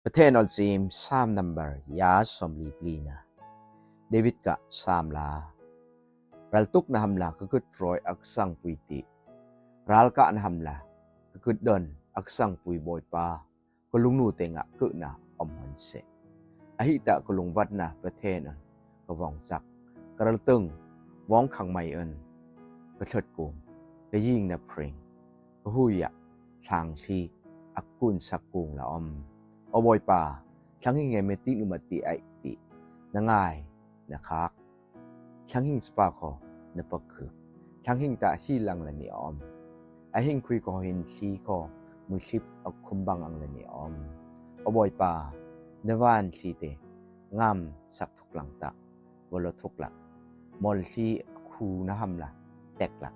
ປະເທນອອນຊີມ ຊາມນຳເບີ ຢາຊອມລີປລີນາ. ເດວິດກະຊາມລາ. ຣາລຕຸກນະຫຳລາ ກະກຶດຮ້ອຍອັກສັງປຸຍຕິ. ຣາລກະນະຫຳລາ ກະກຶດເດີນອັກສັງປຸຍບອຍປາ ກະລຸງນູເຕັງອະ ກຶນາອອມຫົນເສ. ອະຫິຕະກະລຸງວັດນາ ປະເທນອນ ກະວອງສັກ ກະຣະຕຶງ ວອງຂັງໄມເອິນ ກະເທີດກຸງ ກະຍິງນະເພງ ກະຫຸຍຍະ ທາງທີ່ ອາກຸນສັກກຸງລະອອມ ອອບອຍປາ ທາງຫິງແງເມຕິນຸມະຕິອາອິຕິ ນະງາຍ ນະຄາກ ທາງຫິງສະປາຄໍ ນະປະຄຶ ທາງຫິງຕະຮີລັງລະນິອອມ ອາຫິງຄຸຍຄໍຫິນທີ່ຄໍ ມືທິບອາຄຸມບັງອັງລະນິອອມ ອອບອຍປາ ນະວານທີ່ເຕ ງາມສັກທຸກລັງຕະ ວະລະທຸກລັກ ມອນທີ່ຄູນະຫຳລາ ແຕກລັກ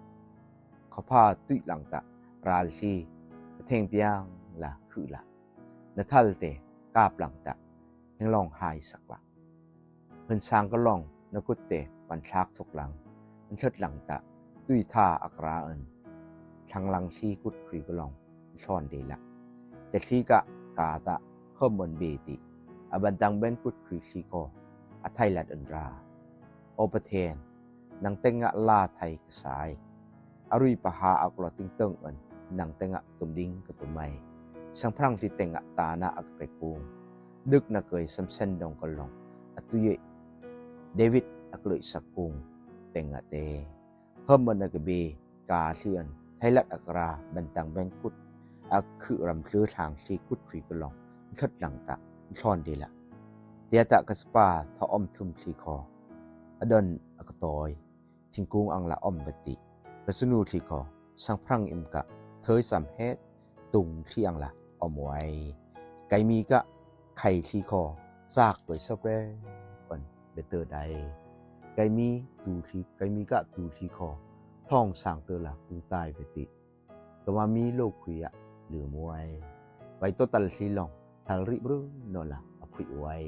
ເຂົາພາຕຸຍລັງຕະ ຣາລທີ່ ປະເທງປຽງລາຄືລາ ນະທັນເຕ ກາບລັງຕະ ແຮງລອງຫາຍສັກລັກ ເພິ່ນສາງກະລອງ ນະກຸດເຕ ບັນທາກທຸກລັງ ອັນເທີດລັງຕະ ຕຸຍທາອັກຣາເອິນ ທັງລັງທີ່ກຸດຄຸຍກະລອງ ຊອນເດລະ ແຕ່ທີ່ກະກາຕະ ເຮີມເອິນເບຕິ ອາບັນຕັງແບນກຸດຄຸຍທີ່ຄໍ ອາໄທລັດເອິນຣາ ໂອປະເທນ ນັງເຕັງງະລາໄທກະຊາຍ ອາລຸຍປະຫາອັກລໍຕິງເຕີງເອິນ ນັງເຕັງງະຕຸມດິງກະຕຸມໄມ ສັງພລັງທີ່ເຕັງງະຕານະອັກເປກຸງ ດຶກນະເກີຍສຳເຊັນດອງກະລອງ ອາຕຸເຍ ເດວິດອັກເລີຍສະກຸງ ເຕັງງະເຕ ເຮີມເອິນອາກະເບ ກາທີ່ເອິນ ໄທລັດອັກຣາ ບັນຕັງແບນກຸດ ອາຄຶຣຳເຫຼືອທາງທີ່ກຸດຄຸຍກະລອງ ເທີດລັງຕະ ຊອນເດລະ ເຕຍະຕະກະສະປາ ທະອອມທຸມທີ່ຄໍ ອາເດີນອາກະຕອຍ ທິງກຸງອັງລະອອມວະຕິ ກະສະນູທີ່ຄໍ ສັງພລັງອິມກະ ເທີຍສາມເຮັດ ຕຸງທີ່ອັງລະອອມໄວ ໄກມີກະ ໄຄທີ່ຄໍ ຈາກໄປຊອບແລ ເປັນເບເຕີໄດ ໄກມີຕູທີ່ ໄກມີກະຕູທີ່ຄໍ ທອງສາງເຕີລະກຸງຕາຍວະຕິ ກະມາມີໂລກຄຸຍອະ ຫຼືມວຍ ໄວໂຕຕັນທີ່ລອງ ທັນລິບຣືນອນລະ ອະຜຸຍອວຍ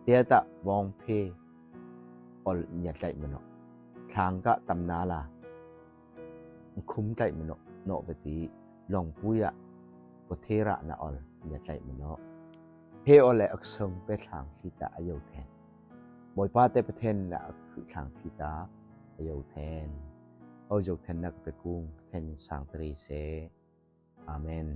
ເຕຍະຕະວອງເພ ອອລຍາໄຕມະເນາະ ທາງກະຕຳນາລາ ຄຸມໄຕມະເນາະ ເນາະເວຕິ ລອງປຸຍອະ ກໍເທລະນະອອລຍາໄຕມະເນາະ ເພອອລແລອັກເຊີງເປທາງທີ່ຕະອາໂຍແທນ ບອຍປາແຕ່ປະເທນລະອາຄຶທາງທີ່ຕະອາໂຍແທນ ເອົາໂຍກແທນນັກເປກຸງ ປະເທນສາງຕະເຣເຊ ອາເມນ.